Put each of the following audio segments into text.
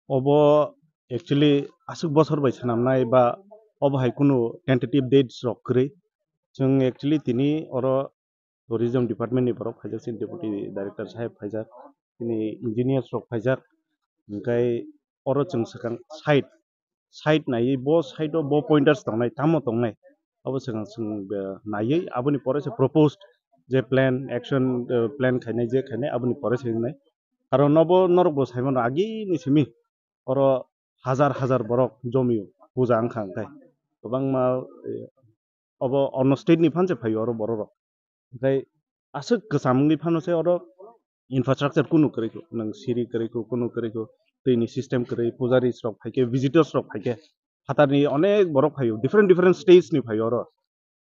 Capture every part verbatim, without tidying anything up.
Obo actually aswk bosor bai swnamnai ba obo hai kunu tentative dates rok kwrwi. Chwng actually tini oro tourism department ni borok phaijak, chini deputy director saheb phaijak, chini engineers rok phaijak, hwnkhe oro chwng swkang site, site naiwi bo site o bo pointers tongnai, tamo tongnai, abo swkang chwng, eh, naiwi aboni pore se proposed je plan, action, eh, plan khainai, je khainai aboni pore se wngnai. Karon obo norok bo sai mano, agini simi oro hajar hajar borok jomio puja wngkha, hwnkhe kwbangma, eh, obo ono state ni phanse phaio oro borok rok. Hwnkhe aswk kwcham wngwi phano se oro infrastructure kunu kwrwi kho, nwng siri kwrwi kho, kunu kwrwi kho, twi ni system kwrwi, pujaris rok phaikhe, visitors rok phaikhe, phatar ni onek borok phaio, different different states ni phaio oro.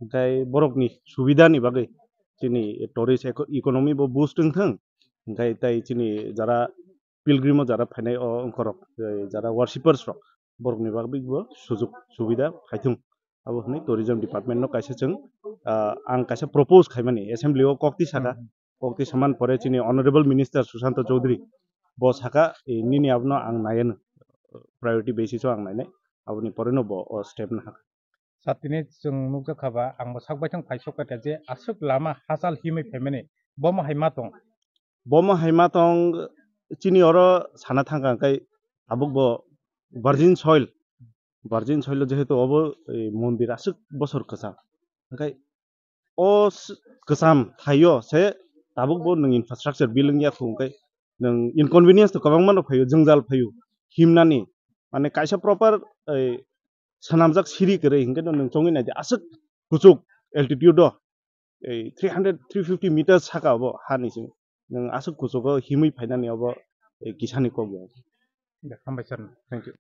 Hwnkhe borok ni subida ni bagwi chini tourist eco-, economy bo boost wngthang, hwnkhe tai chini jara pilgrim o jara phainai o wngkhorok, eh, jara worshippers rok, borok ni bagwi bo sujuk subida phaithung. Abo hwnwi tourism department no kaisa chwng, ah, ang kaisa propose khaimani assembly o kokti saka, Hmm. Kokti saman pore chini honorable minister Sushanta Chowdhury bo saka, eh, nini abono ang naiyan, priority basis o ang nainai, aboni pore no bo o step no hakha. Sir, tini chwng nukjakha ba, ang bo sak baithang phaisok kha je aswk lama hachal himwi phaimani, bomo hai ma tong? Bomo hai ma tong, chini oro sana thangkha hwnkhe tabuk bo virgin soil, virgin soil o jehetu obo, eh, mondir aswk bosor kwcham, hwnkhe o s-, kwcham thaio se tabuk bo nwng infrastructure build wngya khu, hwnkhe nwng inconvenience to kwbangma no phaio, jwngjal phaio, himnani, mane kaisa proper, eh, swnamjak siri kwrwi, hwnkhe no nwng chongwi naidi, aswk kuchuk altitude o, ei three hundred, three fifty meters saka obo hani simi. Nwng aswk kuchugo himwi phainani obo, ei kisani kok ya. Ya, hambai sir. Thank you.